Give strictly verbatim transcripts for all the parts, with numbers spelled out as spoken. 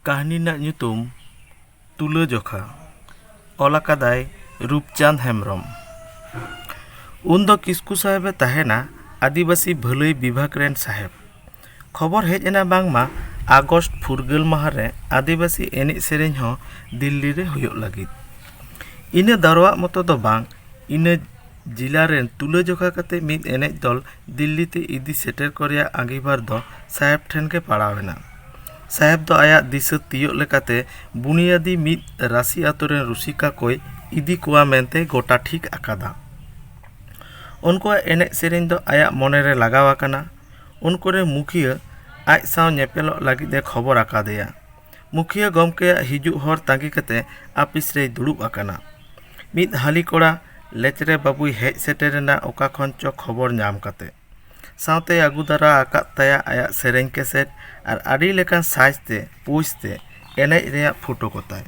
ᱠᱟᱹᱦᱱᱤ ᱨᱮᱱᱟᱜ ᱧᱩᱛᱩᱢ ᱛᱩᱞᱟᱹᱡᱚᱠᱷᱟ᱾ ᱚᱞ ᱟᱠᱟᱫᱟᱭ ᱨᱩᱯᱪᱟᱸᱫᱽ ᱦᱮᱢᱵᱨᱚᱢ᱾ ᱩᱱᱫᱚ ᱠᱤᱥᱠᱩ ᱥᱟᱦᱮᱵᱮ ᱛᱟᱦᱮᱱᱟ ᱟᱹᱫᱤᱵᱟᱹᱥᱤ ᱵᱷᱟᱹᱞᱟᱹᱭ ᱵᱤᱵᱷᱟᱜᱽ ᱨᱮᱱ ᱥᱟᱦᱮᱵᱽ᱾ ᱠᱷᱚᱵᱚᱨ ᱦᱮᱡ ᱮᱱᱟ ᱵᱟᱝᱢᱟ ᱟᱜᱚᱥᱴ ᱯᱷᱩᱨᱜᱟᱹᱞ ᱢᱟᱦᱟ ᱨᱮ ᱟᱹᱫᱤᱵᱟᱹᱥᱤ ᱮᱱᱮᱡ ᱥᱮᱨᱮᱧ ᱦᱚᱸ ᱫᱤᱞᱞᱤ ᱨᱮ ᱦᱩᱭᱩᱜ ᱞᱟᱹᱜᱤᱫ᱾ ᱤᱱᱟᱹ ᱫᱟᱨᱣᱟᱜ ᱢᱚᱛᱚ ᱫᱚ ᱵᱟᱝ, ᱤᱱᱟᱹ ᱡᱤᱞᱟ ᱨᱮᱱ ᱛᱩᱞᱟᱹᱡᱚᱠᱷᱟ ᱠᱟᱛᱮ ᱢᱤᱫ ᱮᱱᱮᱡ ᱫᱚᱞ ᱫᱤᱞᱞᱤ ᱛᱮ ᱤᱫᱤ ᱥᱮᱴᱮᱨ ᱠᱚ ᱨᱮᱭᱟᱜ ᱟᱸᱜᱤᱵᱷᱟᱨ ᱫᱚ ᱥᱟᱦᱮᱵᱽ ᱴᱷᱮᱱ ᱜᱮ ᱯᱟᱲᱟᱣ ᱮᱱᱟ᱾ ᱥᱟᱦᱮᱵᱽ ᱫᱚ ᱟᱭᱟᱜ ᱫᱤᱥᱟᱹ ᱛᱤᱭᱳᱜ ᱞᱮᱠᱟᱛᱮ ᱵᱩᱱᱤᱭᱟᱫᱤ ᱢᱤᱫ ᱨᱟᱥᱤ ᱟᱛᱳ ᱨᱮᱱ ᱨᱩᱥᱤᱠᱟ ᱠᱚᱭ ᱤᱫᱤ ᱠᱚᱣᱟ ᱢᱮᱱᱛᱮ ᱜᱚᱴᱟ ᱴᱷᱤᱠ ᱟᱠᱟᱫᱟ᱾ ᱩᱱᱠᱩᱣᱟᱜ ᱮᱱᱮᱡ ᱥᱮᱨᱮᱧ ᱫᱚ ᱟᱭᱟᱜ ᱢᱚᱱᱮ ᱨᱮ ᱞᱟᱜᱟᱣ ᱟᱠᱟᱱᱟ᱾ ᱩᱱᱠᱩ ᱨᱮᱱ ᱢᱩᱠᱷᱤᱭᱟᱹ ᱟᱡ ᱥᱟᱶ ᱧᱮᱯᱮᱞᱚᱜ ᱞᱟᱹᱜᱤᱫ ᱮ ᱠᱷᱚᱵᱚᱨ ᱟᱠᱟᱫᱮᱭᱟ᱾ ᱢᱩᱠᱷᱤᱭᱟᱹ ᱜᱚᱢᱠᱮᱭᱟᱜ ᱦᱤᱡᱩᱜ ᱦᱚᱨ ᱛᱟᱺᱜᱤ ᱠᱟᱛᱮ ᱟᱹᱯᱤᱥ ᱨᱮᱭ ᱫᱩᱲᱩᱵ ᱟᱠᱟᱱᱟ᱾ ᱢᱤᱫ ᱦᱟᱹᱞᱤ ᱠᱚᱲᱟ ᱞᱮᱪᱨᱮ ᱵᱟᱹᱵᱩᱭ ᱦᱮᱡ ᱥᱮᱴᱮᱨ ᱮᱱᱟ ᱚᱠᱟ ᱠᱷᱚᱱ ᱪᱚ ᱠᱷᱚᱵᱚᱨ ᱧᱟᱢ ᱠᱟᱛᱮ᱾ ᱥᱟᱶᱛᱮᱭ ᱟᱹᱜᱩ ᱫᱟᱨᱟ ᱟᱠᱟᱫ ᱛᱟᱭᱟ ᱟᱭᱟᱜ ᱥᱮᱨᱮᱧ ᱠᱮᱥᱮᱴ ᱟᱨ ᱟᱹᱰᱤ ᱞᱮᱠᱟᱱ ᱥᱟᱡᱽ ᱛᱮ ᱯᱳᱡᱽ ᱛᱮ ᱮᱱᱮᱡ ᱨᱮᱭᱟᱜ ᱯᱷᱳᱴᱳ ᱠᱚᱛᱟᱭ᱾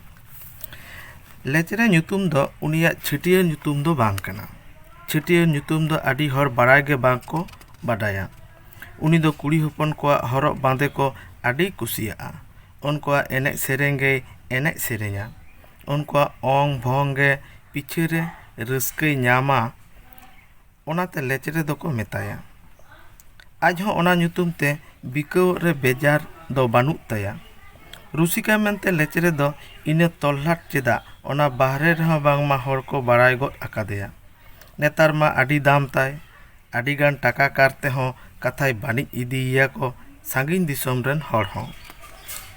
ᱞᱮᱪᱨᱮ ᱧᱩᱛᱩᱢ ᱫᱚ ᱩᱱᱤᱭᱟᱜ ᱪᱷᱟᱹᱴᱭᱟᱹᱨ ᱧᱩᱛᱩᱢ ᱫᱚ ᱵᱟᱝ ᱠᱟᱱᱟ᱾ ᱪᱷᱟᱹᱴᱭᱟᱹᱨ ᱧᱩᱛᱩᱢ ᱫᱚ ᱟᱹᱰᱤ ᱦᱚᱲ ᱵᱟᱲᱟᱭ ᱜᱮ ᱵᱟᱝ ᱠᱚ ᱵᱟᱰᱟᱭᱟ᱾ ᱩᱱᱤ ᱫᱚ ᱠᱩᱲᱤ ᱦᱚᱯᱚᱱ ᱠᱚᱣᱟᱜ ᱦᱚᱨᱚᱜ ᱵᱟᱸᱫᱮ ᱠᱚ ᱟᱹᱰᱤᱭ ᱠᱩᱥᱤᱭᱟᱜᱼᱟ᱾ ᱩᱱᱠᱩᱣᱟᱜ ᱮᱱᱮᱡ ᱥᱮᱨᱮᱧ ᱜᱮᱭ ᱮᱱᱮᱡ ᱥᱮᱨᱮᱧᱟ᱾ ᱩᱱᱠᱩᱣᱟᱜ ᱚᱝ ᱵᱷᱚᱝ ᱜᱮ ᱯᱤᱪᱷᱟᱹ ᱨᱮ ᱨᱟᱹᱥᱠᱟᱹᱭ ᱧᱟᱢᱟ᱾ ᱚᱱᱟᱛᱮ ᱞᱮᱪᱨᱮ ᱫᱚᱠᱚ ᱢᱮᱛᱟᱭᱟ᱾ ᱟᱡ ᱦᱚᱸ ᱚᱱᱟ ᱧᱩᱛᱩᱢ ᱛᱮ ᱵᱤᱠᱟᱹᱣ ᱨᱮ ᱵᱮᱡᱟᱨ ᱫᱚ ᱵᱟᱹᱱᱩᱜ ᱛᱟᱭᱟ᱾ ᱨᱩᱥᱤᱠᱟ ᱢᱮᱱᱛᱮ ᱞᱮᱪᱨᱮ ᱫᱚ ᱤᱱᱟᱹ ᱛᱚᱞᱞᱟᱴ ᱪᱮᱫᱟᱜ, ᱚᱱᱟ ᱵᱟᱦᱨᱮ ᱨᱮᱦᱚᱸ ᱵᱟᱝᱢᱟ ᱦᱚᱲ ᱠᱚ ᱵᱟᱲᱟᱭ ᱜᱚᱫ ᱟᱠᱟᱫᱮᱭᱟ᱾ ᱱᱮᱛᱟᱨ ᱢᱟ ᱟᱹᱰᱤ ᱫᱟᱢ ᱛᱟᱭ, ᱟᱹᱰᱤ ᱜᱟᱱ ᱴᱟᱠᱟ ᱠᱟᱨ ᱛᱮᱦᱚᱸ ᱠᱟᱛᱷᱟᱭ ᱵᱟᱹᱱᱤᱡ ᱤᱫᱤᱭᱮᱭᱟ ᱠᱚ ᱥᱟᱺᱜᱤᱧ ᱫᱤᱥᱚᱢ ᱨᱮᱱ ᱦᱚᱲ ᱦᱚᱸ᱾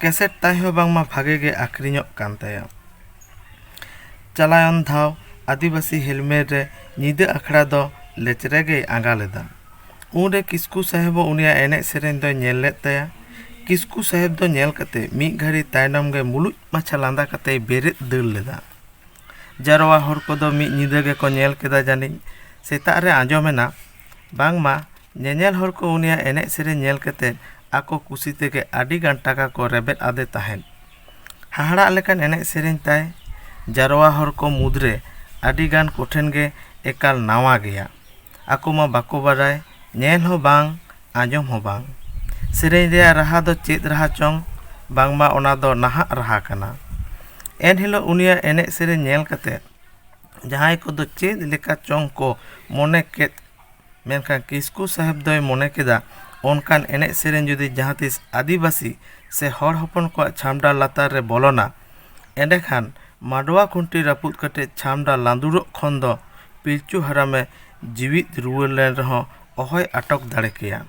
ᱠᱮᱥᱮᱴ ᱛᱟᱭ ᱦᱚᱸ ᱵᱟᱝᱢᱟ ᱵᱷᱟᱜᱮ ᱜᱮ ᱟᱹᱠᱷᱨᱤᱧᱚᱜ ᱠᱟᱱ ᱛᱟᱭᱟ᱾ ᱪᱟᱞᱟᱣᱮᱱ ᱫᱷᱟᱣ ᱟᱹᱫᱤᱵᱟᱹᱥᱤ ᱦᱮᱞᱢᱮᱴ ᱨᱮ ᱧᱤᱫᱟᱹ ᱟᱠᱷᱲᱟ ᱫᱚ ᱞᱮᱪᱨᱮ ᱜᱮᱭ ᱟᱸᱜᱟ ᱞᱮᱫᱟ᱾ ᱩᱱᱨᱮ ᱠᱤᱥᱠᱩ ᱥᱟᱦᱮᱵ ᱦᱚᱸ ᱩᱱᱤᱭᱟᱜ ᱮᱱᱮᱡ ᱥᱮᱨᱮᱧ ᱫᱚᱭ ᱧᱮᱞ ᱞᱮᱫ ᱛᱟᱭᱟ᱾ ᱠᱤᱥᱠᱩ ᱥᱟᱦᱮᱵ ᱫᱚ ᱧᱮᱞ ᱠᱟᱛᱮ ᱢᱤᱫ ᱜᱷᱟᱹᱲᱤ ᱛᱟᱭᱱᱚᱢ ᱜᱮ ᱢᱩᱞᱩᱡ ᱢᱟᱪᱷᱟ ᱞᱟᱸᱫᱟ ᱠᱟᱛᱮᱭ ᱵᱮᱨᱮᱫ ᱫᱟᱹᱲ ᱞᱮᱫᱟ᱾ ᱡᱟᱨᱣᱟ ᱦᱚᱲ ᱠᱚᱫᱚ ᱢᱤᱫ ᱧᱤᱫᱟᱹ ᱜᱮᱠᱚ ᱧᱮᱞ ᱠᱮᱫᱟ ᱡᱟᱹᱱᱤᱡ᱾ ᱥᱮᱛᱟᱜ ᱨᱮ ᱟᱸᱡᱚᱢᱮᱱᱟ ᱵᱟᱝᱢᱟ ᱧᱮᱧᱮᱞ ᱦᱚᱲ ᱠᱚ ᱩᱱᱤᱭᱟᱜ ᱮᱱᱮᱡ ᱥᱮᱨᱮᱧ ᱧᱮᱞ ᱠᱟᱛᱮ ᱟᱠᱚ ᱠᱩᱥᱤ ᱛᱮᱜᱮ ᱟᱹᱰᱤ ᱜᱟᱱ ᱴᱟᱠᱟ ᱠᱚ ᱨᱮᱵᱮᱫ ᱟᱫᱮ ᱛᱟᱦᱮᱸᱫ᱾ ᱦᱟᱦᱟᱲᱟᱜ ᱞᱮᱠᱟᱱ ᱮᱱᱮᱡ ᱥᱮᱨᱮᱧ ᱛᱟᱭ᱾ ᱡᱟᱨᱣᱟ ᱦᱚᱲ ᱠᱚ ᱢᱩᱫᱽᱨᱮ ᱟᱹᱰᱤ ᱜᱟᱱ ᱠᱚᱴᱷᱮᱱ ᱜᱮ ᱮᱠᱟᱞ ᱱᱟᱣᱟ ᱜᱮᱭᱟ᱾ ᱟᱠᱚ ᱢᱟ ᱵᱟᱠᱚ ᱵᱟᱰᱟᱭ, ᱧᱮᱞ ᱦᱚᱸ ᱵᱟᱝ, ᱟᱸᱡᱚᱢ ᱦᱚᱸ ᱵᱟᱝ᱾ ᱥᱮᱨᱮᱧ ᱨᱮᱭᱟᱜ ᱨᱟᱦᱟ ᱫᱚ ᱪᱮᱫ ᱨᱟᱦᱟ ᱪᱚᱝ? ᱵᱟᱝᱢᱟ ᱚᱱᱟ ᱫᱚ ᱱᱟᱦᱟᱜ ᱨᱟᱦᱟ ᱠᱟᱱᱟ᱾ ᱮᱱᱦᱤᱞᱳᱜ ᱩᱱᱤᱭᱟᱜ ᱮᱱᱮᱡ ᱥᱮᱨᱮᱧ ᱧᱮᱞ ᱠᱟᱛᱮ ᱡᱟᱦᱟᱸᱭ ᱠᱚᱫᱚ ᱪᱮᱫ ᱞᱮᱠᱟ ᱪᱚᱝ ᱠᱚ ᱢᱚᱱᱮ ᱠᱮᱫ, ᱢᱮᱱᱠᱷᱟᱱ ᱠᱤᱥᱠᱩ ᱥᱟᱦᱮᱵᱽ ᱫᱚᱭ ᱢᱚᱱᱮ ᱠᱮᱫᱟ, ᱚᱱᱠᱟᱱ ᱮᱱᱮᱡ ᱥᱮᱨᱮᱧ ᱡᱩᱫᱤ ᱡᱟᱦᱟᱸ ᱛᱤᱥ ᱟᱹᱫᱤᱵᱟᱹᱥᱤ ᱥᱮ ᱦᱚᱲ ᱦᱚᱯᱚᱱ ᱠᱚᱣᱟᱜ ᱪᱷᱟᱢᱰᱟ ᱞᱟᱛᱟᱨ ᱨᱮ ᱵᱚᱞᱚᱱᱟ, ᱮᱸᱰᱮᱠᱷᱟᱱ ᱢᱟᱰᱣᱟ ᱠᱷᱩᱱᱴᱤ ᱨᱟᱹᱯᱩᱫ ᱠᱟᱛᱮ ᱪᱷᱟᱢᱰᱟ ᱞᱟᱸᱫᱩᱲᱚᱜ ᱠᱷᱚᱱ ᱫᱚ ᱯᱤᱞᱪᱩ ᱦᱟᱲᱟᱢᱮ ᱡᱤᱣᱤᱫ ᱨᱩᱣᱟᱹᱲ ᱞᱮᱱ ᱨᱮᱦᱚᱸ ᱚᱦᱚᱭ ᱟᱴᱚᱠ ᱫᱟᱲᱮ ᱠᱮᱭᱟ᱾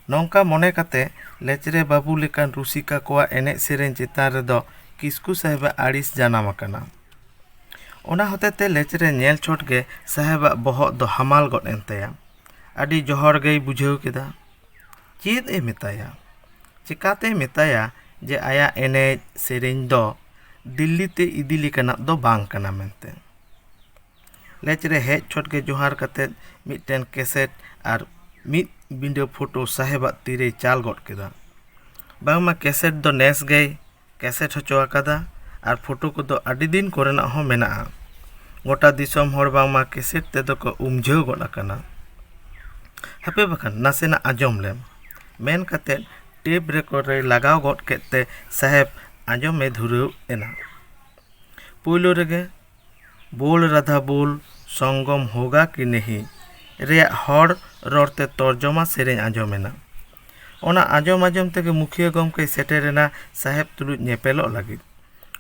ᱱᱚᱝᱠᱟ ᱢᱚᱱᱮ ᱠᱟᱛᱮ ᱞᱮᱪᱨᱮ ᱵᱟᱹᱵᱩ ᱞᱮᱠᱟᱱ ᱨᱩᱥᱤᱠᱟ ᱠᱚᱣᱟᱜ ᱮᱱᱮᱡ ᱥᱮᱨᱮᱧ ᱪᱮᱛᱟᱱ ᱨᱮᱫᱚ ᱠᱤᱥᱠᱩ ᱥᱟᱦᱮᱵᱟᱜ ᱟᱹᱲᱤᱥ ᱡᱟᱱᱟᱢ ᱟᱠᱟᱱᱟ᱾ ᱚᱱᱟ ᱦᱚᱛᱮᱛᱮ ᱞᱮᱪᱨᱮ ᱧᱮᱞ ᱪᱷᱚᱴ ᱜᱮ ᱥᱟᱦᱮᱵᱟᱜ ᱵᱚᱦᱚᱜ ᱫᱚ ᱦᱟᱢᱟᱞ ᱜᱚᱫ ᱮᱱ ᱛᱟᱭᱟ᱾ ᱟᱹᱰᱤ ᱡᱚᱦᱚᱲ ᱜᱮᱭ ᱵᱩᱡᱷᱟᱹᱣ ᱠᱮᱫᱟ᱾ ᱪᱮᱫ ᱮ ᱢᱮᱛᱟᱭᱟ? ᱪᱮᱠᱟᱛᱮᱭ ᱢᱮᱛᱟᱭᱟ ᱡᱮ ᱟᱭᱟᱜ ᱮᱱᱮᱡ ᱥᱮᱨᱮᱧ ᱫᱚ ᱫᱤᱞᱞᱤ ᱛᱮ ᱤᱫᱤ ᱞᱮᱠᱟᱱᱟᱜ ᱫᱚ ᱵᱟᱝ ᱠᱟᱱᱟ ᱢᱮᱱᱛᱮ? ᱞᱮᱪᱨᱮ ᱦᱮᱡ ᱪᱷᱚᱴ ᱜᱮ ᱡᱚᱦᱟᱨ ᱠᱟᱛᱮ ᱢᱤᱫᱴᱮᱱ ᱠᱮᱥᱮᱴ ᱟᱨ ᱢᱤᱫ ᱵᱤᱸᱰᱟᱹ ᱯᱷᱳᱴᱳ ᱥᱟᱦᱮᱵᱟᱜ ᱛᱤᱨᱮᱭ ᱪᱟᱞ ᱜᱚᱫ ᱠᱮᱫᱟ᱾ ᱵᱟᱝᱢᱟ ᱠᱮᱥᱮᱴ ᱫᱚ ᱱᱮᱥ ᱜᱮᱭ ᱠᱮᱥᱮᱴ ᱦᱚᱪᱚ ᱟᱠᱟᱫᱟ ᱟᱨ ᱯᱷᱳᱴᱳ ᱠᱚᱫᱚ ᱟᱹᱰᱤ ᱫᱤᱱ ᱠᱚᱨᱮᱱᱟᱜ ᱦᱚᱸ ᱢᱮᱱᱟᱜᱼᱟ᱾ ᱜᱚᱴᱟ ᱫᱤᱥᱚᱢ ᱦᱚᱲ ᱵᱟᱝᱢᱟ ᱠᱮᱥᱮᱴ ᱛᱮᱫᱚ ᱠᱚ ᱩᱢᱡᱷᱟᱹᱣ ᱜᱚᱫ ᱟᱠᱟᱱᱟ᱾ ᱦᱟᱯᱮ ᱵᱟᱠᱷᱟᱱ ᱱᱟᱥᱮᱱᱟᱜ ᱟᱸᱡᱚᱢ ᱞᱮᱢ, ᱢᱮᱱ ᱠᱟᱛᱮ ᱴᱮᱯ ᱨᱮᱠᱚᱨᱰ ᱨᱮᱭ ᱞᱟᱜᱟᱣ ᱜᱚᱫ ᱠᱮᱫ ᱛᱮ ᱥᱟᱦᱮᱵᱽ ᱟᱸᱡᱚᱢ ᱮ ᱫᱷᱩᱨᱟᱹᱣ ᱮᱱᱟ᱾ ᱯᱳᱭᱞᱳ ᱨᱮᱜᱮ ᱵᱳᱞ ᱨᱟᱫᱷᱟ ᱵᱳᱞ ᱥᱚᱝᱜᱚᱢ ᱦᱳᱜᱟ ᱠᱤ ᱱᱮᱦᱤ ᱨᱮᱭᱟᱜ ᱦᱚᱲ ᱨᱚᱲᱛᱮ ᱛᱚᱨᱡᱚᱢᱟ ᱥᱮᱨᱮᱧ ᱟᱸᱡᱚᱢᱮᱱᱟ᱾ ᱚᱱᱟ ᱟᱸᱡᱚᱢ ᱟᱸᱡᱚᱢ ᱛᱮᱜᱮ ᱢᱩᱠᱷᱤᱭᱟᱹ ᱜᱚᱢᱠᱮᱭ ᱥᱮᱴᱮᱨᱮᱱᱟ ᱥᱟᱦᱮᱵᱽ ᱛᱩᱞᱩᱡ ᱧᱮᱯᱮᱞᱚᱜ ᱞᱟᱹᱜᱤᱫ᱾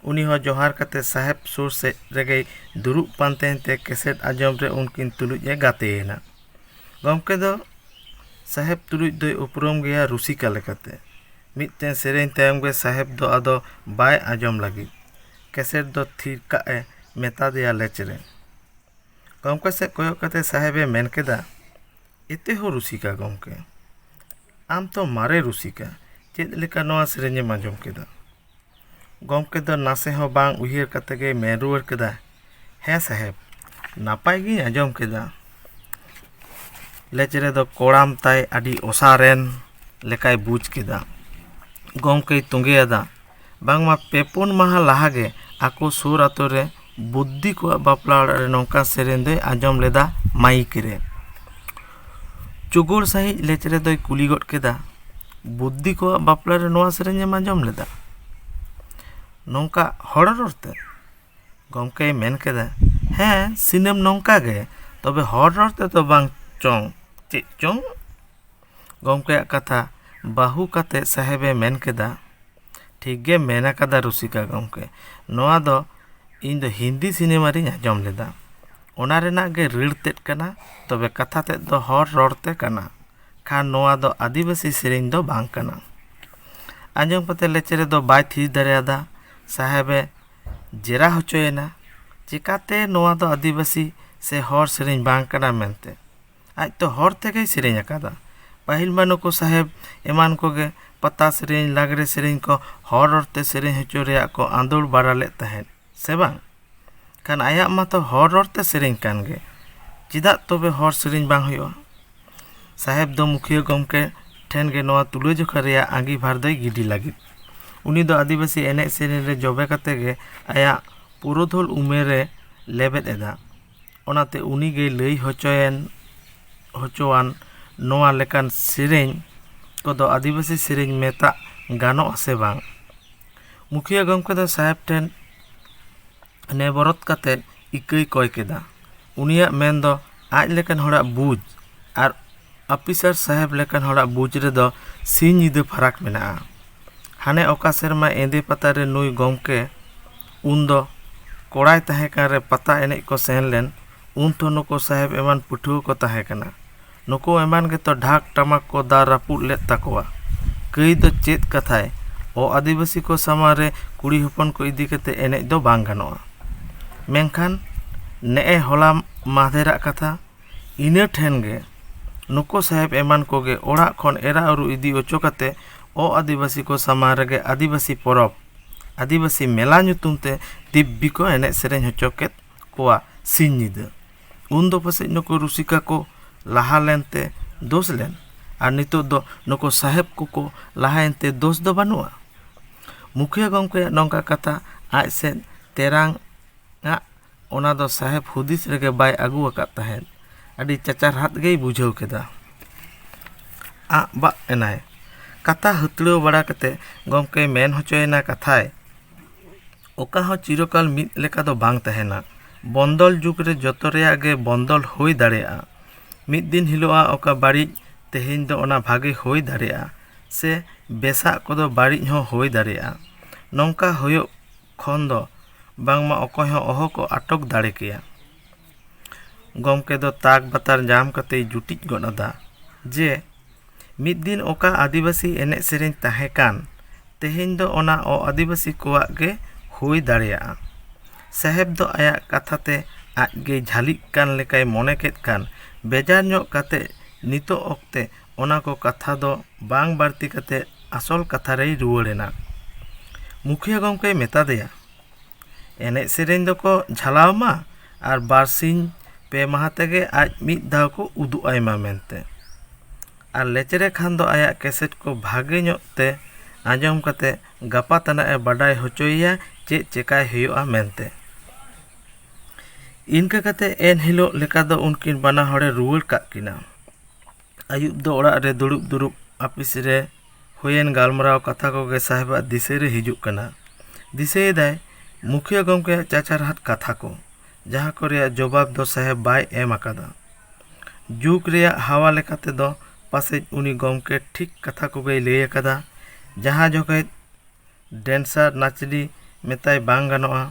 ᱩᱱᱤ ᱦᱚᱸ ᱡᱚᱦᱟᱨ ᱠᱟᱛᱮ ᱥᱟᱦᱮᱵᱽ ᱥᱩᱨ ᱥᱮᱫ ᱨᱮᱜᱮᱭ ᱫᱩᱲᱩᱵ ᱯᱟᱱᱛᱮᱭᱮᱱ ᱛᱮ ᱠᱮᱥᱮᱴ ᱟᱸᱡᱚᱢ ᱨᱮ ᱩᱱᱠᱤᱱ ᱛᱩᱞᱩᱡ ᱮ ᱜᱟᱛᱮᱭᱮᱱᱟ᱾ ᱜᱚᱢᱠᱮ ᱫᱚ ᱥᱟᱦᱮᱵᱽ ᱛᱩᱞᱩᱡ ᱫᱚᱭ ᱩᱯᱨᱩᱢ ᱜᱮᱭᱟ ᱨᱩᱥᱤᱠᱟ ᱞᱮᱠᱟᱛᱮ᱾ ᱢᱤᱫᱴᱮᱱ ᱥᱮᱨᱮᱧ ᱛᱟᱭᱚᱢ ᱜᱮ ᱥᱟᱦᱮᱵᱽ ᱫᱚ ᱟᱫᱚ ᱵᱟᱭ ᱟᱸᱡᱚᱢ ᱞᱟᱹᱜᱤᱫ ᱠᱮᱥᱮᱴ ᱫᱚ ᱛᱷᱤᱨ ᱠᱟᱜ ᱮ ᱢᱮᱛᱟ ᱫᱮᱭᱟ ᱞᱮᱪᱨᱮ᱾ ᱜᱚᱢᱠᱮ ᱥᱮᱫ ᱠᱚᱭᱚᱜ ᱠᱟᱛᱮ ᱥᱟᱦᱮᱵᱽ ᱮ ᱢᱮᱱ ᱠᱮᱫᱟ, "ᱮᱛᱮ ᱦᱚᱸ ᱨᱩᱥᱤᱠᱟ ᱜᱚᱢᱠᱮ, ᱟᱢ ᱛᱚ ᱢᱟᱨᱮ ᱨᱩᱥᱤᱠᱟ, ᱪᱮᱫ ᱞᱮᱠᱟ ᱱᱚᱣᱟ ᱥᱮᱨᱮᱧ ᱮᱢ ᱟᱸᱡᱚᱢ ᱠᱮᱫᱟ?" ᱜᱚᱢᱠᱮ ᱫᱚ ᱱᱟᱥᱮ ᱦᱚᱸ ᱵᱟᱝ ᱩᱭᱦᱟᱹᱨ ᱠᱟᱛᱮ ᱜᱮ ᱢᱮᱱ ᱨᱩᱣᱟᱹᱲ ᱠᱮᱫᱟ, "ᱦᱮᱸ ᱥᱟᱦᱮᱵᱽ, ᱱᱟᱯᱟᱭ ᱜᱤᱧ ᱟᱸᱡᱚᱢ ᱠᱮᱫᱟ᱾" ᱞᱮᱪᱨᱮ ᱫᱚ ᱠᱚᱲᱟᱢ ᱛᱟᱭ ᱟᱹᱰᱤ ᱚᱥᱟᱨᱮᱱ ᱞᱮᱠᱟᱭ ᱵᱩᱡᱽ ᱠᱮᱫᱟ᱾ ᱜᱚᱢᱠᱮᱭ ᱛᱚᱸᱜᱮ ᱟᱫᱟ, ᱵᱟᱝᱢᱟ ᱯᱮ ᱯᱩᱱ ᱢᱟᱦᱟ ᱞᱟᱦᱟ ᱜᱮ ᱟᱠᱚ ᱥᱩᱨ ᱟᱛᱳ ᱨᱮ ᱵᱩᱫᱽᱫᱷᱤ ᱠᱚᱣᱟᱜ ᱵᱟᱯᱞᱟ ᱚᱲᱟᱜ ᱨᱮ ᱱᱚᱝᱠᱟ ᱥᱮᱨᱮᱧ ᱫᱚᱭ ᱟᱸᱡᱚᱢ ᱞᱮᱫᱟ ᱢᱟᱭᱤᱠ ᱨᱮ᱾ ᱪᱩᱜᱩᱲ ᱥᱟᱺᱦᱤᱡ ᱞᱮᱪᱨᱮ ᱫᱚᱭ ᱠᱩᱞᱤ ᱜᱚᱫ ᱠᱮᱫᱟ, ᱵᱩᱫᱽᱫᱷᱤ ᱠᱚᱣᱟᱜ ᱵᱟᱯᱞᱟ ᱨᱮ ᱱᱚᱣᱟ ᱥᱮᱨᱮᱧ ᱮᱢ ᱟᱸᱡᱚᱢ ᱞᱮᱫᱟ? ᱱᱚᱝᱠᱟ ᱦᱚᱲ ᱨᱚᱲ ᱛᱮ?" ᱜᱚᱢᱠᱮᱭ ᱢᱮᱱ ᱠᱮᱫᱟ, "ᱦᱮᱸ, ᱥᱤᱱᱮᱢ ᱱᱚᱝᱠᱟ ᱜᱮ, ᱛᱚᱵᱮ ᱦᱚᱲ ᱨᱚᱲ ᱛᱮᱫᱚ ᱵᱟᱝ ᱪᱚᱝ, ᱪᱮᱫ ᱪᱚᱝ?" ᱜᱚᱢᱠᱮᱭᱟᱜ ᱠᱟᱛᱷᱟ ᱵᱟᱹᱦᱩ ᱠᱟᱛᱮ ᱥᱟᱦᱮᱵᱮ ᱢᱮᱱ ᱠᱮᱫᱟ, "ᱴᱷᱤᱠ ᱜᱮ ᱢᱮᱱ ᱟᱠᱟᱫᱟ ᱨᱩᱥᱤᱠᱟ ᱜᱚᱢᱠᱮ, ᱱᱚᱣᱟ ᱫᱚ ᱤᱧ ᱫᱚ ᱦᱤᱱᱫᱤ ᱥᱤᱱᱮᱢᱟ ᱨᱤᱧ ᱟᱸᱡᱚᱢ ᱞᱮᱫᱟ, ᱚᱱᱟ ᱨᱮᱱᱟᱜ ᱜᱮ ᱨᱟᱹᱲ ᱛᱮᱫ ᱠᱟᱱᱟ, ᱛᱚᱵᱮ ᱠᱟᱛᱷᱟ ᱛᱮᱫ ᱫᱚ ᱦᱚᱲ ᱨᱚᱲ ᱛᱮ ᱠᱟᱱᱟ, ᱠᱷᱟᱱ ᱱᱚᱣᱟ ᱫᱚ ᱟᱹᱫᱤᱵᱟᱹᱥᱤ ᱥᱮᱨᱮᱧ ᱫᱚ ᱵᱟᱝ ᱠᱟᱱᱟ᱾" ᱟᱸᱡᱚᱢ ᱠᱟᱛᱮ ᱞᱮᱪᱮᱨᱮ ᱫᱚ ᱵᱟᱭ ᱛᱷᱤᱨ ᱫᱟᱲᱮᱭᱟᱫᱟ᱾ ᱥᱟᱦᱮᱵᱮ ᱡᱮᱨᱟ ᱦᱚᱪᱚᱭᱮᱱᱟ, "ᱪᱮᱠᱟᱛᱮ ᱱᱚᱣᱟ ᱫᱚ ᱟᱹᱫᱤᱵᱟᱹᱥᱤ ᱥᱮ ᱦᱚᱲ ᱥᱮᱨᱮᱧ ᱵᱟᱝ ᱠᱟᱱᱟ ᱢᱮᱱᱛᱮ? ᱟᱡ ᱛᱚ ᱦᱚᱲ ᱛᱮᱜᱮᱭ ᱥᱮᱨᱮᱧ ᱟᱠᱟᱫᱟ᱾" ᱯᱟᱹᱦᱤᱞ ᱢᱟ ᱱᱩᱠᱩ ᱥᱟᱦᱮᱵᱽ ᱮᱢᱟᱱ ᱠᱚᱜᱮ ᱯᱟᱛᱟ ᱥᱮᱨᱮᱧ, ᱞᱟᱜᱽᱲᱮ ᱥᱮᱨᱮᱧ ᱠᱚ ᱦᱚᱲ ᱨᱚᱲ ᱛᱮ ᱥᱮᱨᱮᱧ ᱦᱚᱪᱚ ᱨᱮᱭᱟᱜ ᱠᱚ ᱟᱸᱫᱳᱲ ᱵᱟᱲᱟ ᱞᱮᱫ ᱛᱟᱦᱮᱸᱫ, ᱥᱮ ᱵᱟᱝ? ᱠᱷᱟᱱ ᱟᱭᱟᱜ ᱢᱟᱛᱚ ᱦᱚᱲ ᱨᱚᱲ ᱛᱮ ᱥᱮᱨᱮᱧ ᱠᱟᱱ ᱜᱮ, ᱪᱮᱫᱟᱜ ᱛᱚᱵᱮ ᱦᱚᱲ ᱥᱮᱨᱮᱧ ᱵᱟᱝ ᱦᱩᱭᱩᱜᱼᱟ? ᱥᱟᱦᱮᱵᱽ ᱫᱚ ᱢᱩᱠᱷᱤᱭᱟᱹ ᱜᱚᱢᱠᱮ ᱴᱷᱮᱱ ᱜᱮ ᱱᱚᱣᱟ ᱛᱩᱞᱟᱹᱡᱚᱠᱷᱟ ᱨᱮᱭᱟᱜ ᱟᱸᱜᱤᱵᱷᱟᱨ ᱫᱚᱭ ᱜᱤᱰᱤ ᱞᱟᱹᱜᱤᱫ᱾ ᱩᱱᱤ ᱫᱚ ᱟᱹᱫᱤᱵᱟᱹᱥᱤ ᱮᱱᱮᱡ ᱥᱮᱨᱮᱧ ᱨᱮ ᱡᱚᱵᱮ ᱠᱟᱛᱮ ᱜᱮ ᱟᱭᱟᱜ ᱯᱩᱨᱩᱫᱷᱩᱞ ᱩᱢᱮᱨ ᱮ ᱞᱮᱵᱮᱫ ᱮᱫᱟ᱾ ᱚᱱᱟᱛᱮ ᱩᱱᱤ ᱜᱮ ᱞᱟᱹᱭ ᱦᱚᱪᱚᱭᱮᱱ, ᱦᱚᱪᱚᱣᱟᱱ ᱱᱚᱣᱟ ᱞᱮᱠᱟᱱ ᱥᱮᱨᱮᱧ ᱠᱚᱫᱚ ᱟᱹᱫᱤᱵᱟᱹᱥᱤ ᱥᱮᱨᱮᱧ ᱢᱮᱛᱟᱜ ᱜᱟᱱᱚᱜᱼᱟ ᱥᱮ ᱵᱟᱝ? ᱢᱩᱠᱷᱤᱭᱟᱹ ᱜᱚᱢᱠᱮ ᱫᱚ ᱥᱟᱦᱮᱵᱽ ᱴᱷᱮᱱ ᱱᱮᱵᱚᱨᱚᱛ ᱠᱟᱛᱮ ᱤᱠᱟᱹᱭ ᱠᱚᱭ ᱠᱮᱫᱟ᱾ ᱩᱱᱤᱭᱟᱜ ᱢᱮᱱ ᱫᱚ ᱟᱡ ᱞᱮᱠᱟᱱ ᱦᱚᱲᱟᱜ ᱵᱩᱡᱽ ᱟᱨ ᱟᱯᱤᱥᱟᱨ ᱥᱟᱦᱮᱵᱽ ᱞᱮᱠᱟᱱ ᱦᱚᱲᱟᱜ ᱵᱩᱡᱽ ᱨᱮᱫᱚ ᱥᱤᱧ ᱧᱤᱫᱟᱹ ᱯᱷᱟᱨᱟᱠ ᱢᱮᱱᱟᱜᱼᱟ᱾ ᱦᱟᱱᱮ ᱚᱠᱟ ᱥᱮᱨᱢᱟ ᱮᱸᱫᱮ ᱯᱟᱛᱟ ᱨᱮ ᱱᱩᱭ ᱜᱚᱢᱠᱮ ᱩᱱᱫᱚ ᱠᱚᱲᱟᱭ ᱛᱟᱦᱮᱸ ᱠᱟᱱ ᱨᱮ ᱯᱟᱛᱟ ᱮᱱᱮᱡ ᱠᱚ ᱥᱮᱱ ᱞᱮᱱ, ᱩᱱ ᱛᱷᱚ ᱱᱩᱠᱩ ᱥᱟᱦᱮᱵᱽ ᱮᱢᱟᱱ ᱯᱟᱹᱴᱷᱩᱣᱟᱹ ᱠᱚ ᱛᱟᱦᱮᱸ ᱠᱟᱱᱟ᱾ ᱱᱩᱠᱩ ᱮᱢᱟᱱ ᱜᱮᱛᱚ ᱰᱷᱟᱠ ᱴᱟᱢᱟᱠ ᱠᱚ ᱫᱟᱨ ᱨᱟᱹᱯᱩᱫ ᱞᱮᱫ ᱛᱟᱠᱚᱣᱟ᱾ ᱠᱟᱹᱭ ᱫᱚ ᱪᱮᱫ ᱠᱟᱛᱷᱟᱭ, ᱚ ᱟᱹᱫᱤᱵᱟᱹᱥᱤ ᱠᱚ ᱥᱟᱢᱟᱝ ᱨᱮ ᱠᱩᱲᱤ ᱦᱚᱯᱚᱱ ᱠᱚ ᱤᱫᱤ ᱠᱟᱛᱮ ᱮᱱᱮᱡ ᱫᱚ ᱵᱟᱝ ᱜᱟᱱᱚᱜᱼᱟ᱾ ᱢᱮᱱᱠᱷᱟᱱ ᱱᱮᱜᱼᱮ ᱦᱚᱞᱟ ᱢᱟᱦᱫᱮᱨᱟᱜ ᱠᱟᱛᱷᱟ, ᱤᱱᱟᱹ ᱴᱷᱮᱱ ᱜᱮ ᱱᱩᱠᱩ ᱥᱟᱦᱮᱵᱽ ᱮᱢᱟᱱ ᱠᱚᱜᱮ ᱚᱲᱟᱜ ᱠᱷᱚᱱ ᱮᱨᱟ ᱩᱨᱩ ᱤᱫᱤ ᱚᱪᱚ ᱠᱟᱛᱮ ᱚ ᱟᱹᱫᱤᱵᱟᱹᱥᱤ ᱠᱚ ᱥᱟᱢᱟᱝ ᱨᱮᱜᱮ ᱟᱹᱫᱤᱵᱟᱹᱥᱤ ᱯᱚᱨᱚᱵᱽ, ᱟᱹᱫᱤᱵᱟᱹᱥᱤ ᱢᱮᱞᱟ ᱧᱩᱛᱩᱢ ᱛᱮ ᱫᱤᱵᱽᱵᱤ ᱠᱚ ᱮᱱᱮᱡ ᱥᱮᱨᱮᱧ ᱦᱚᱪᱚ ᱠᱮᱫ ᱠᱚᱣᱟ ᱥᱤᱧ ᱧᱤᱫᱟᱹ᱾ ᱩᱱ ᱫᱚ ᱯᱟᱥᱮᱡ ᱱᱩᱠᱩ ᱨᱩᱥᱤᱠᱟ ᱠᱚ ᱞᱟᱦᱟ ᱞᱮᱱᱛᱮ ᱫᱳᱥ ᱞᱮᱱ, ᱟᱨ ᱱᱤᱛᱚᱜ ᱫᱚ ᱱᱩᱠᱩ ᱥᱟᱦᱮᱵᱽ ᱠᱚᱠᱚ ᱞᱟᱦᱟᱭᱮᱱᱛᱮ ᱫᱳᱥ ᱫᱚ ᱵᱟᱹᱱᱩᱜᱼᱟ᱾ ᱢᱩᱠᱷᱤᱭᱟᱹ ᱜᱚᱢᱠᱮᱭᱟᱜ ᱱᱚᱝᱠᱟ ᱠᱟᱛᱷᱟ ᱟᱡ ᱥᱮᱫ ᱛᱮᱨᱟᱝ ᱟᱜ ᱚᱱᱟ ᱫᱚ ᱥᱟᱦᱮᱵᱽ ᱦᱩᱫᱤᱥ ᱨᱮᱜᱮ ᱵᱟᱭ ᱟᱹᱜᱩ ᱟᱠᱟᱫ ᱛᱟᱦᱮᱸᱫ᱾ ᱟᱹᱰᱤ ᱪᱟᱪᱟᱨᱦᱟᱫ ᱜᱮᱭ ᱵᱩᱡᱷᱟᱹᱣ ᱠᱮᱫᱟ᱾ ᱟᱜ ᱵᱟᱜ ᱮᱱᱟᱭ᱾ ᱠᱟᱛᱷᱟ ᱦᱟᱹᱛᱲᱟᱹᱣ ᱵᱟᱲᱟ ᱠᱟᱛᱮ ᱜᱚᱢᱠᱮ ᱢᱮᱱ ᱦᱚᱪᱚᱭᱮᱱᱟ ᱠᱟᱛᱷᱟᱭ, ᱚᱠᱟ ᱦᱚᱸ ᱪᱤᱨᱚᱠᱟᱞ ᱢᱤᱫ ᱞᱮᱠᱟ ᱫᱚ ᱵᱟᱝ ᱛᱟᱦᱮᱱᱟ᱾ ᱵᱚᱱᱫᱚᱞ ᱡᱩᱜᱽ ᱨᱮ ᱡᱚᱛᱚ ᱨᱮᱭᱟᱜ ᱜᱮ ᱵᱚᱱᱫᱚᱞ ᱦᱩᱭ ᱫᱟᱲᱮᱭᱟᱜᱼᱟ᱾ ᱢᱤᱫ ᱫᱤᱱ ᱦᱤᱞᱳᱜᱼᱟ ᱚᱠᱟ ᱵᱟᱹᱲᱤᱡ, ᱛᱮᱦᱮᱧ ᱫᱚ ᱚᱱᱟ ᱵᱷᱟᱜᱮ ᱦᱩᱭ ᱫᱟᱲᱮᱭᱟᱜᱼᱟ, ᱥᱮ ᱵᱮᱥᱟᱜ ᱠᱚᱫᱚ ᱵᱟᱹᱲᱤᱡ ᱦᱚᱸ ᱦᱩᱭ ᱫᱟᱲᱮᱭᱟᱜᱼᱟ᱾ ᱱᱚᱝᱠᱟ ᱦᱩᱭᱩᱜ ᱠᱷᱚᱱ ᱫᱚ ᱵᱟᱝᱢᱟ ᱚᱠᱚᱭ ᱦᱚᱸ ᱚᱦᱚ ᱠᱚ ᱟᱴᱚᱠ ᱫᱟᱲᱮ ᱠᱮᱭᱟ᱾ ᱜᱚᱢᱠᱮ ᱫᱚ ᱛᱟᱠ ᱵᱟᱛᱟᱨ ᱧᱟᱢ ᱠᱟᱛᱮᱭ ᱡᱩᱴᱤᱡ ᱜᱚᱫ ᱟᱫᱟ ᱡᱮ, ᱢᱤᱫ ᱫᱤᱱ ᱚᱠᱟ ᱟᱹᱫᱤᱵᱟᱹᱥᱤ ᱮᱱᱮᱡ ᱥᱮᱨᱮᱧ ᱛᱟᱦᱮᱸ ᱠᱟᱱ, ᱛᱮᱦᱮᱧ ᱫᱚ ᱚᱱᱟ ᱚ-ᱟᱹᱫᱤᱵᱟᱹᱥᱤ ᱠᱚᱣᱟᱜ ᱜᱮ ᱦᱩᱭ ᱫᱟᱲᱮᱭᱟᱜᱼᱟ᱾ ᱥᱟᱦᱮᱵᱽ ᱫᱚ ᱟᱭᱟᱜ ᱠᱟᱛᱷᱟ ᱛᱮ ᱟᱡ ᱜᱮᱭ ᱡᱷᱟᱹᱞᱤᱜ ᱠᱟᱱ ᱞᱮᱠᱟᱭ ᱢᱚᱱᱮ ᱠᱮᱫ ᱠᱷᱟᱱ, ᱵᱮᱡᱟᱨ ᱧᱚᱜ ᱠᱟᱛᱮ ᱱᱤᱛᱚᱜ ᱚᱠᱛᱮ ᱚᱱᱟ ᱠᱚ ᱠᱟᱛᱷᱟ ᱫᱚ ᱵᱟᱝ ᱵᱟᱹᱲᱛᱤ ᱠᱟᱛᱮ ᱟᱥᱚᱞ ᱠᱟᱛᱷᱟ ᱨᱮᱭ ᱨᱩᱣᱟᱹᱲ ᱮᱱᱟ᱾ ᱢᱩᱠᱷᱤᱭᱟᱹ ᱜᱚᱢᱠᱮᱭ ᱢᱮᱛᱟ ᱫᱮᱭᱟ, ᱮᱱᱮᱡ ᱥᱮᱨᱮᱧ ᱫᱚᱠᱚ ᱡᱷᱟᱞᱟᱣ ᱢᱟ ᱟᱨ ᱵᱟᱨᱥᱤᱧ ᱯᱮ ᱢᱟᱦᱟ ᱛᱮᱜᱮ ᱟᱡ ᱢᱤᱫ ᱫᱷᱟᱣ ᱠᱚ ᱩᱫᱩᱜ ᱟᱭ ᱢᱟ ᱢᱮᱱᱛᱮ᱾ ᱟᱨ ᱞᱮᱪᱨᱮ ᱠᱷᱟᱱ ᱫᱚ ᱟᱭᱟᱜ ᱠᱮᱥᱮᱴ ᱠᱚ ᱵᱷᱟᱜᱮ ᱧᱚᱜ ᱛᱮ ᱟᱸᱡᱚᱢ ᱠᱟᱛᱮ ᱜᱟᱯᱟ ᱛᱟᱱᱟᱜ ᱮ ᱵᱟᱰᱟᱭ ᱦᱚᱪᱚᱭᱮᱭᱟ ᱪᱮᱫ ᱪᱮᱠᱟᱭ ᱦᱩᱭᱩᱜᱼᱟ ᱢᱮᱱᱛᱮ᱾ ᱤᱱᱠᱟᱹ ᱠᱟᱛᱮ ᱮᱱ ᱦᱤᱞᱳᱜ ᱞᱮᱠᱟ ᱫᱚ ᱩᱱᱠᱤᱱ ᱵᱟᱱᱟ ᱦᱚᱲᱮ ᱨᱩᱣᱟᱹᱲ ᱠᱟᱜ ᱠᱤᱱᱟ᱾ ᱟᱹᱭᱩᱵ ᱫᱚ ᱚᱲᱟᱜ ᱨᱮ ᱫᱩᱲᱩᱵ ᱫᱩᱲᱩᱵ ᱟᱹᱯᱤᱥ ᱨᱮ ᱦᱩᱭᱮᱱ ᱜᱟᱞᱢᱟᱨᱟᱣ ᱠᱟᱛᱷᱟ ᱠᱚᱜᱮ ᱥᱟᱦᱮᱵᱟᱜ ᱫᱤᱥᱟᱹ ᱨᱮ ᱦᱤᱡᱩᱜ ᱠᱟᱱᱟ᱾ ᱫᱤᱥᱟᱹᱭᱮᱫᱟᱭ, ᱢᱩᱠᱷᱤᱭᱟᱹ ᱜᱚᱢᱠᱮᱭᱟᱜ ᱪᱟᱪᱟᱨᱦᱟᱫ ᱠᱟᱛᱷᱟ ᱠᱚ, ᱡᱟᱦᱟᱸ ᱠᱚ ᱨᱮᱭᱟᱜ ᱡᱚᱵᱟᱵ ᱫᱚ ᱥᱟᱦᱮᱵ ᱵᱟᱭ ᱮᱢ ᱟᱠᱟᱫᱟ᱾ ᱡᱩᱜᱽ ᱨᱮᱭᱟᱜ ᱦᱟᱣᱟ ᱞᱮᱠᱟ ᱛᱮᱫᱚ ᱯᱟᱥᱮᱡ ᱩᱱᱤ ᱜᱚᱢᱠᱮ ᱴᱷᱤᱠ ᱠᱟᱛᱷᱟ ᱠᱚᱜᱮᱭ ᱞᱟᱹᱭ ᱟᱠᱟᱫᱟ᱾ ᱡᱟᱦᱟᱸ ᱡᱚᱠᱷᱮᱡ ᱰᱮᱱᱥᱟᱨ ᱱᱟᱪᱞᱤ ᱢᱮᱛᱟᱭ ᱵᱟᱝ ᱜᱟᱱᱚᱜᱼᱟ᱾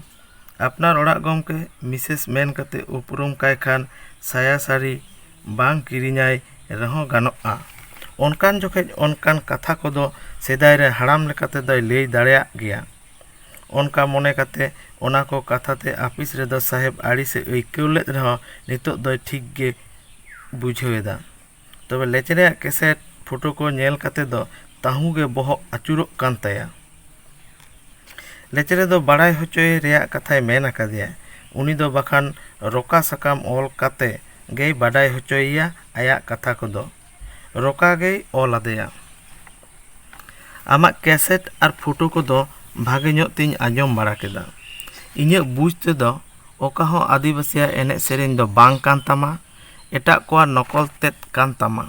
ᱟᱯᱱᱟᱨ ᱚᱲᱟᱜ ᱜᱚᱢᱠᱮ ᱢᱤᱥᱮᱥ ᱢᱮᱱ ᱠᱟᱛᱮ ᱩᱯᱨᱩᱢ ᱠᱟᱭ ᱠᱷᱟᱱ ᱥᱟᱭᱟ ᱥᱟᱹᱲᱤ ᱵᱟᱝ ᱠᱤᱨᱤᱧᱟᱭ ᱨᱮᱦᱚᱸ ᱜᱟᱱᱚᱜᱼᱟ᱾ ᱚᱱᱠᱟᱱ ᱡᱚᱠᱷᱮᱡ ᱚᱱᱠᱟᱱ ᱠᱟᱛᱷᱟ ᱠᱚᱫᱚ ᱥᱮᱫᱟᱭ ᱨᱮ ᱦᱟᱲᱟᱢ ᱞᱮᱠᱟᱛᱮ ᱫᱚᱭ ᱞᱟᱹᱭ ᱫᱟᱲᱮᱭᱟᱜ ᱜᱮᱭᱟ᱾ ᱚᱱᱠᱟ ᱢᱚᱱᱮ ᱠᱟᱛᱮ ᱚᱱᱟ ᱠᱚ ᱠᱟᱛᱷᱟ ᱛᱮ ᱟᱹᱯᱤᱥ ᱨᱮᱫᱚ ᱥᱟᱦᱮᱵᱽ ᱟᱹᱲᱤᱥᱮ ᱟᱹᱭᱠᱟᱹᱣ ᱞᱮᱫ ᱨᱮᱦᱚᱸ ᱱᱤᱛᱚᱜ ᱫᱚᱭ ᱴᱷᱤᱠ ᱜᱮ ᱵᱩᱡᱷᱟᱹᱣ ᱮᱫᱟ᱾ ᱛᱚᱵᱮ ᱞᱮᱪᱨᱮᱭᱟᱜ ᱠᱮᱥᱮᱴ ᱯᱷᱳᱴᱳ ᱠᱚ ᱧᱮᱞ ᱠᱟᱛᱮ ᱫᱚ ᱛᱟᱹᱦᱩ ᱜᱮ ᱵᱚᱦᱚᱜ ᱟᱹᱪᱩᱨᱚᱜ ᱠᱟᱱ ᱛᱟᱭᱟ᱾ ᱞᱮᱪᱨᱮ ᱫᱚ ᱵᱟᱲᱟᱭ ᱦᱚᱪᱚᱭ ᱨᱮᱭᱟᱜ ᱠᱟᱛᱷᱟᱭ ᱢᱮᱱ ᱟᱠᱟᱫᱮᱭᱟ᱾ ᱩᱱᱤ ᱫᱚ ᱵᱟᱠᱷᱟᱱ ᱨᱚᱠᱟ ᱥᱟᱠᱟᱢ ᱚᱞ ᱠᱟᱛᱮ ᱜᱮᱭ ᱵᱟᱰᱟᱭ ᱦᱚᱪᱚᱭᱮᱭᱟ ᱟᱭᱟᱜ ᱠᱟᱛᱷᱟ ᱠᱚᱫᱚ᱾ ᱨᱚᱠᱟ ᱜᱮᱭ ᱚᱞ ᱟᱫᱮᱭᱟ᱾ ᱟᱢᱟᱜ ᱠᱮᱥᱮᱴ ᱟᱨ ᱯᱷᱳᱴᱳ ᱠᱚᱫᱚ ᱵᱷᱟᱜᱮ ᱧᱚᱜ ᱛᱤᱧ ᱟᱸᱡᱚᱢ ᱵᱟᱲᱟ ᱠᱮᱫᱟ᱾ ᱤᱧᱟᱹᱜ ᱵᱩᱡᱽ ᱛᱮᱫᱚ ᱚᱠᱟ ᱦᱚᱸ ᱟᱹᱫᱤᱵᱟᱹᱥᱤᱭᱟᱜ ᱮᱱᱮᱡ ᱥᱮᱨᱮᱧ ᱫᱚ ᱵᱟᱝ ᱠᱟᱱ ᱛᱟᱢᱟ, ᱮᱴᱟᱜ ᱠᱚᱣᱟᱜ ᱱᱚᱠᱚᱞ ᱛᱮᱫ ᱠᱟᱱ ᱛᱟᱢᱟ᱾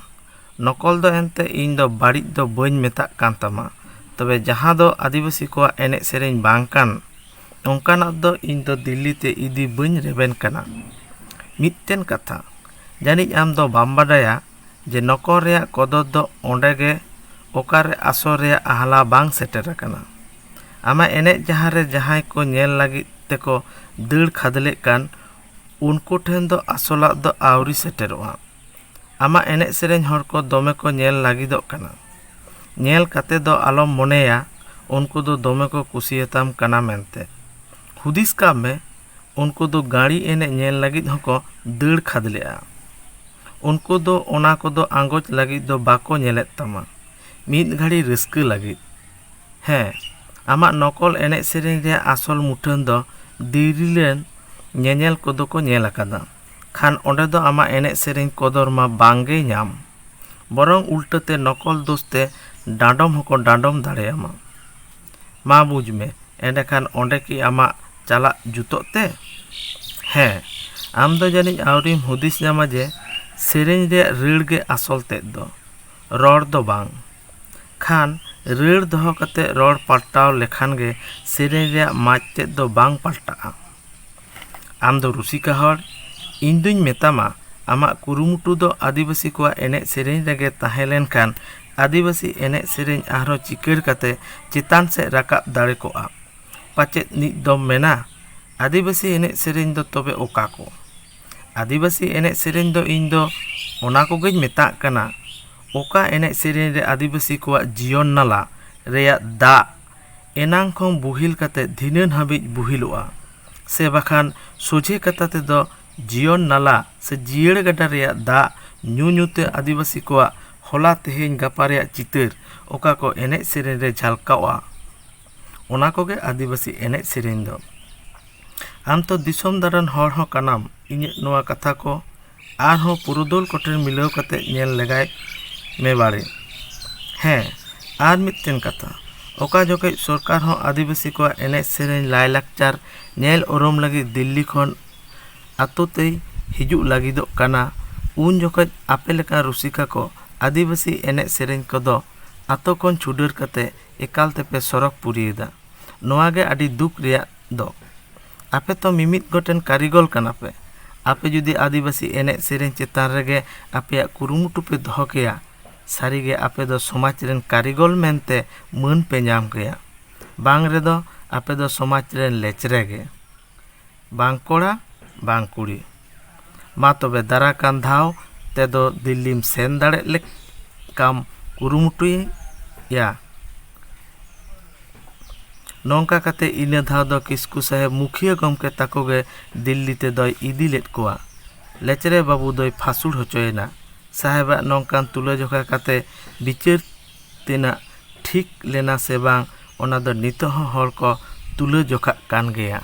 ᱱᱚᱠᱚᱞ ᱫᱚ ᱮᱱᱛᱮ ᱤᱧ ᱫᱚ ᱵᱟᱹᱲᱤᱡ ᱫᱚ ᱵᱟᱹᱧ ᱢᱮᱛᱟᱜ ᱠᱟᱱ ᱛᱟᱢᱟ, ᱛᱚᱵᱮ ᱡᱟᱦᱟᱸ ᱫᱚ ᱟᱹᱫᱤᱵᱟᱹᱥᱤ ᱠᱚᱣᱟᱜ ᱮᱱᱮᱡ ᱥᱮᱨᱮᱧ ᱵᱟᱝ ᱠᱟᱱ, ᱚᱱᱠᱟᱱᱟᱜ ᱫᱚ ᱤᱧ ᱫᱚ ᱫᱤᱞᱞᱤ ᱛᱮ ᱤᱫᱤ ᱵᱟᱹᱧ ᱨᱮᱵᱮᱱ ᱠᱟᱱᱟ᱾ ᱢᱤᱫᱴᱮᱱ ᱠᱟᱛᱷᱟ, ᱡᱟᱹᱱᱤᱡ ᱟᱢ ᱫᱚ ᱵᱟᱢ ᱵᱟᱰᱟᱭᱟ ᱡᱮ ᱱᱚᱠᱚᱞ ᱨᱮᱭᱟᱜ ᱠᱚᱫᱚᱨ ᱫᱚ ᱚᱸᱰᱮ ᱜᱮ, ᱚᱠᱟᱨᱮ ᱟᱥᱚᱞ ᱨᱮᱭᱟᱜ ᱟᱦᱞᱟ ᱵᱟᱝ ᱥᱮᱴᱮᱨ ᱟᱠᱟᱱᱟ᱾ ᱟᱢᱟᱜ ᱮᱱᱮᱡ ᱡᱟᱦᱟᱸ ᱨᱮ ᱡᱟᱦᱟᱸᱭ ᱠᱚ ᱧᱮᱞ ᱞᱟᱹᱜᱤᱫ ᱛᱮᱠᱚ ᱫᱟᱹᱲ ᱠᱷᱟᱫᱽᱞᱮᱜ ᱠᱟᱱ, ᱩᱱᱠᱩ ᱴᱷᱮᱱ ᱫᱚ ᱟᱥᱚᱞᱟᱜ ᱫᱚ ᱟᱹᱣᱨᱤ ᱥᱮᱴᱮᱨᱚᱜᱼᱟ᱾ ᱟᱢᱟᱜ ᱮᱱᱮᱡ ᱥᱮᱨᱮᱧ ᱦᱚᱲ ᱠᱚ ᱫᱚᱢᱮ ᱠᱚ ᱧᱮᱞ ᱞᱟᱹᱜᱤᱫᱚᱜ ᱠᱟᱱᱟ᱾ ᱧᱮᱞ ᱠᱟᱛᱮ ᱫᱚ ᱟᱞᱚᱢ ᱢᱚᱱᱮᱭᱟ ᱩᱱᱠᱩ ᱫᱚ ᱫᱚᱢᱮ ᱠᱚ ᱠᱩᱥᱤᱭᱟᱛᱟᱢ ᱠᱟᱱᱟ ᱢᱮᱱᱛᱮ᱾ ᱦᱩᱫᱤᱥ ᱠᱟᱜ ᱢᱮ, ᱩᱱᱠᱩ ᱫᱚ ᱜᱟᱹᱲᱤ ᱮᱱᱮᱡ ᱧᱮᱞ ᱞᱟᱹᱜᱤᱫ ᱦᱚᱸᱠᱚ ᱫᱟᱹᱲ ᱠᱷᱟᱫᱽᱞᱮᱜᱼᱟ᱾ ᱩᱱᱠᱩ ᱫᱚ ᱚᱱᱟ ᱠᱚᱫᱚ ᱟᱸᱜᱚᱪ ᱞᱟᱹᱜᱤᱫ ᱫᱚ ᱵᱟᱠᱚ ᱧᱮᱞᱮᱫ ᱛᱟᱢᱟ, ᱢᱤᱫ ᱜᱷᱟᱹᱲᱤ ᱨᱟᱹᱥᱠᱟᱹ ᱞᱟᱹᱜᱤᱫ᱾ ᱦᱮᱸ, ᱟᱢᱟᱜ ᱱᱚᱠᱚᱞ ᱮᱱᱮᱡ ᱥᱮᱨᱮᱧ ᱨᱮᱭᱟᱜ ᱟᱥᱚᱞ ᱢᱩᱴᱷᱟᱹᱱ ᱫᱚ ᱫᱤᱞᱞᱤ ᱨᱮᱱ ᱧᱮᱧᱮᱞ ᱠᱚᱫᱚ ᱠᱚ ᱧᱮᱞ ᱟᱠᱟᱫᱟ᱾ ᱠᱷᱟᱱ ᱚᱸᱰᱮ ᱫᱚ ᱟᱢᱟᱜ ᱮᱱᱮᱡ ᱥᱮᱨᱮᱧ ᱠᱚᱫᱚᱨ ᱢᱟ ᱵᱟᱝ ᱜᱮᱭ ᱧᱟᱢ, ᱵᱚᱨᱚᱝ ᱩᱞᱴᱟᱹᱛᱮ ᱱᱚᱠᱚᱞ ᱫᱳᱥ ᱛᱮ ᱰᱟᱸᱰᱚᱢ ᱦᱚᱸᱠᱚ ᱰᱟᱸᱰᱚᱢ ᱫᱟᱲᱮᱭᱟᱢᱟ᱾ ᱢᱟ ᱵᱩᱡᱽ ᱢᱮ, ᱮᱸᱰᱮᱠᱷᱟᱱ ᱚᱸᱰᱮ ᱠᱤ ᱟᱢᱟᱜ ᱪᱟᱞᱟᱜ ᱡᱩᱛᱚᱜ ᱛᱮ? ᱦᱮᱸ, ᱟᱢ ᱫᱚ ᱡᱟᱹᱱᱤᱡ ᱟᱹᱣᱨᱤᱢ ᱦᱩᱫᱤᱥ ᱧᱟᱢᱟ ᱡᱮ ᱥᱮᱨᱮᱧ ᱨᱮᱭᱟᱜ ᱨᱟᱹᱲ ᱜᱮ ᱟᱥᱚᱞ ᱛᱮᱫ ᱫᱚ, ᱨᱚᱲ ᱫᱚ ᱵᱟᱝ᱾ ᱠᱷᱟᱱ ᱨᱟᱹᱲ ᱫᱚᱦᱚ ᱠᱟᱛᱮ ᱨᱚᱲ ᱯᱟᱞᱴᱟᱣ ᱞᱮᱠᱷᱟᱱ ᱜᱮ ᱥᱮᱨᱮᱧ ᱨᱮᱭᱟᱜ ᱢᱟᱡᱽ ᱛᱮᱫ ᱫᱚ ᱵᱟᱝ ᱯᱟᱞᱴᱟᱜᱼᱟ᱾ ᱟᱢ ᱫᱚ ᱨᱩᱥᱤᱠᱟ ᱦᱚᱲ, ᱤᱧ ᱫᱩᱧ ᱢᱮᱛᱟᱢᱟ, ᱟᱢᱟᱜ ᱠᱩᱨᱩᱢᱩᱴᱩ ᱫᱚ ᱟᱹᱫᱤᱵᱟᱹᱥᱤ ᱠᱚᱣᱟᱜ ᱮᱱᱮᱡ ᱥᱮᱨᱮᱧ ᱨᱮᱜᱮ ᱛᱟᱦᱮᱸ ᱞᱮᱱᱠᱷᱟᱱ ᱟᱹᱫᱤᱵᱟᱹᱥᱤ ᱮᱱᱮᱡ ᱥᱮᱨᱮᱧ ᱟᱨᱦᱚᱸ ᱪᱤᱠᱟᱹᱲ ᱠᱟᱛᱮ ᱪᱮᱛᱟᱱ ᱥᱮᱫ ᱨᱟᱠᱟᱵ ᱫᱟᱲᱮ ᱠᱚᱜᱼᱟ᱾ ᱯᱟᱪᱮᱫ ᱱᱤᱛ ᱫᱚᱢ ᱢᱮᱱᱟ, "ᱟᱹᱫᱤᱵᱟᱹᱥᱤ ᱮᱱᱮᱡ ᱥᱮᱨᱮᱧ ᱫᱚ ᱛᱚᱵᱮ ᱚᱠᱟ ᱠᱚ?" ᱟᱹᱫᱤᱵᱟᱹᱥᱤ ᱮᱱᱮᱡ ᱥᱮᱨᱮᱧ ᱫᱚ ᱤᱧ ᱫᱚ ᱚᱱᱟ ᱠᱚᱜᱮᱧ ᱢᱮᱛᱟᱜ ᱠᱟᱱᱟ, ᱚᱠᱟ ᱮᱱᱮᱡ ᱥᱮᱨᱮᱧ ᱨᱮ ᱟᱹᱫᱤᱵᱟᱹᱥᱤ ᱠᱚᱣᱟᱜ ᱡᱤᱭᱚᱱ ᱱᱟᱞᱟ ᱨᱮᱭᱟᱜ ᱫᱟᱜ ᱮᱱᱟᱝ ᱠᱷᱚᱱ ᱵᱩᱦᱤᱞ ᱠᱟᱛᱮ ᱫᱷᱤᱱᱟᱹᱱ ᱦᱟᱹᱵᱤᱡ ᱵᱩᱦᱤᱞᱚᱜᱼᱟ, ᱥᱮ ᱵᱟᱠᱷᱟᱱ ᱥᱚᱡᱷᱮ ᱠᱟᱛᱷᱟ ᱛᱮᱫᱚ ᱡᱤᱭᱚᱱ ᱱᱟᱞᱟ ᱥᱮ ᱡᱤᱭᱟᱹᱲ ᱜᱟᱰᱟ ᱨᱮᱭᱟᱜ ᱫᱟᱜ ᱧᱩ ᱧᱩ ᱛᱮ ᱟᱹᱫᱤᱵᱟᱹᱥᱤ ᱠᱚᱣᱟᱜ ᱦᱚᱞᱟ ᱛᱮᱦᱮᱧ ᱜᱟᱯᱟ ᱨᱮᱭᱟᱜ ᱪᱤᱛᱟᱹᱨ ᱚᱠᱟ ᱠᱚ ᱮᱱᱮᱡ ᱥᱮᱨᱮᱧ ᱨᱮ ᱡᱷᱟᱞᱠᱟᱣᱜᱼᱟ, ᱚᱱᱟ ᱠᱚᱜᱮ ᱟᱹᱫᱤᱵᱟᱹᱥᱤ ᱮᱱᱮᱡ ᱥᱮᱨᱮᱧ ᱫᱚ᱾ ᱟᱢ ᱛᱚ ᱫᱤᱥᱚᱢ ᱫᱟᱬᱟᱱ ᱦᱚᱲ ᱦᱚᱸ ᱠᱟᱱᱟᱢ, ᱤᱧᱟᱹᱜ ᱱᱚᱣᱟ ᱠᱟᱛᱷᱟ ᱠᱚ ᱟᱨᱦᱚᱸ ᱯᱩᱨᱩᱫᱷᱩᱞ ᱠᱚᱴᱷᱮᱱ ᱢᱤᱞᱟᱹᱣ ᱠᱟᱛᱮ ᱧᱮᱞ ᱞᱮᱜᱟᱭ ᱢᱮ ᱵᱟᱲᱮ᱾ ᱦᱮᱸ, ᱟᱨ ᱢᱤᱫᱴᱮᱱ ᱠᱟᱛᱷᱟ, ᱚᱠᱟ ᱡᱚᱠᱷᱮᱡ ᱥᱚᱨᱠᱟᱨ ᱦᱚᱸ ᱟᱹᱫᱤᱵᱟᱹᱥᱤ ᱠᱚᱣᱟᱜ ᱮᱱᱮᱡ ᱥᱮᱨᱮᱧ ᱞᱟᱭᱞᱟᱠᱪᱟᱨ ᱧᱮᱞ ᱩᱨᱩᱢ ᱞᱟᱹᱜᱤᱫ ᱫᱤᱞᱞᱤ ᱠᱷᱚᱱ ᱟᱛᱳ ᱛᱮᱭ ᱦᱤᱡᱩᱜ ᱞᱟᱹᱜᱤᱫᱚᱜ ᱠᱟᱱᱟ, ᱩᱱ ᱡᱚᱠᱷᱮᱡ ᱟᱯᱮ ᱞᱮᱠᱟᱱ ᱨᱩᱥᱤᱠᱟ ᱠᱚ ᱟᱹᱫᱤᱵᱟᱹᱥᱤ ᱮᱱᱮᱡ ᱥᱮᱨᱮᱧ ᱠᱚᱫᱚ ᱟᱛᱳ ᱠᱷᱚᱱ ᱪᱷᱩᱰᱟᱹᱨ ᱠᱟᱛᱮ ᱮᱠᱟᱞ ᱛᱮᱯᱮ ᱥᱚᱨᱚᱠ ᱯᱩᱨᱤᱭᱮᱫᱟ᱾ ᱱᱚᱣᱟ ᱜᱮ ᱟᱹᱰᱤ ᱫᱩᱠ ᱨᱮᱭᱟᱜ ᱫᱚ᱾ ᱟᱯᱮ ᱛᱚ ᱢᱤᱢᱤᱫ ᱜᱚᱴᱮᱱ ᱠᱟᱹᱨᱤᱜᱚᱞ ᱠᱟᱱᱟ ᱯᱮ᱾ ᱟᱯᱮ ᱡᱩᱫᱤ ᱟᱹᱫᱤᱵᱟᱹᱥᱤ ᱮᱱᱮᱡ ᱥᱮᱨᱮᱧ ᱪᱮᱛᱟᱱ ᱨᱮᱜᱮ ᱟᱯᱮᱭᱟᱜ ᱠᱩᱨᱩᱢᱩᱴᱩ ᱯᱮ ᱫᱚᱦᱚ ᱠᱮᱭᱟ, ᱥᱟᱹᱨᱤᱜᱮ ᱟᱯᱮ ᱫᱚ ᱥᱚᱢᱟᱡᱽ ᱨᱮᱱ ᱠᱟᱹᱨᱤᱜᱚᱞ ᱢᱮᱱᱛᱮ ᱢᱟᱹᱱ ᱯᱮ ᱧᱟᱢ ᱠᱮᱭᱟ᱾ ᱵᱟᱝ ᱨᱮᱫᱚ ᱟᱯᱮ ᱫᱚ ᱥᱚᱢᱟᱡᱽ ᱨᱮᱱ ᱞᱮᱪᱨᱮ ᱜᱮ᱾ ᱵᱟᱝ ᱠᱚᱲᱟ, ᱵᱟᱝ ᱠᱩᱲᱤ᱾ ᱢᱟ ᱛᱚᱵᱮ ᱫᱟᱨᱟ ᱠᱟᱱ ᱫᱷᱟᱣ ᱛᱮᱫᱚ ᱫᱤᱞᱞᱤᱢ ᱥᱮᱱ ᱫᱟᱲᱮᱜ ᱞᱮᱠᱟᱢ ᱠᱩᱨᱩᱢᱩᱴᱩᱭᱟ᱾ ᱱᱚᱝᱠᱟ ᱠᱟᱛᱮ ᱤᱱᱟᱹ ᱫᱷᱟᱣ ᱫᱚ ᱠᱤᱥᱠᱩ ᱥᱟᱦᱮᱵᱽ ᱢᱩᱠᱷᱤᱭᱟᱹ ᱜᱚᱢᱠᱮ ᱛᱟᱠᱚ ᱜᱮ ᱫᱤᱞᱞᱤ ᱛᱮᱫᱚᱭ ᱤᱫᱤ ᱞᱮᱫ ᱠᱚᱣᱟ᱾ ᱞᱮᱪᱨᱮ ᱵᱟᱹᱵᱩ ᱫᱚᱭ ᱯᱷᱟᱹᱥᱩᱲ ᱦᱚᱪᱚᱭᱮᱱᱟ᱾ ᱥᱟᱦᱮᱵᱟᱜ ᱱᱚᱝᱠᱟᱱ ᱛᱩᱞᱟᱹᱡᱚᱠᱷᱟ ᱠᱟᱛᱮ ᱵᱤᱪᱟᱹᱨ ᱛᱮᱱᱟᱜ ᱴᱷᱤᱠ ᱞᱮᱱᱟ ᱥᱮ ᱵᱟᱝ, ᱚᱱᱟ ᱫᱚ ᱱᱤᱛᱚᱜ ᱦᱚᱸ ᱦᱚᱲ ᱠᱚ ᱛᱩᱞᱟᱹᱡᱚᱠᱷᱟᱜ ᱠᱟᱱ ᱜᱮᱭᱟ᱾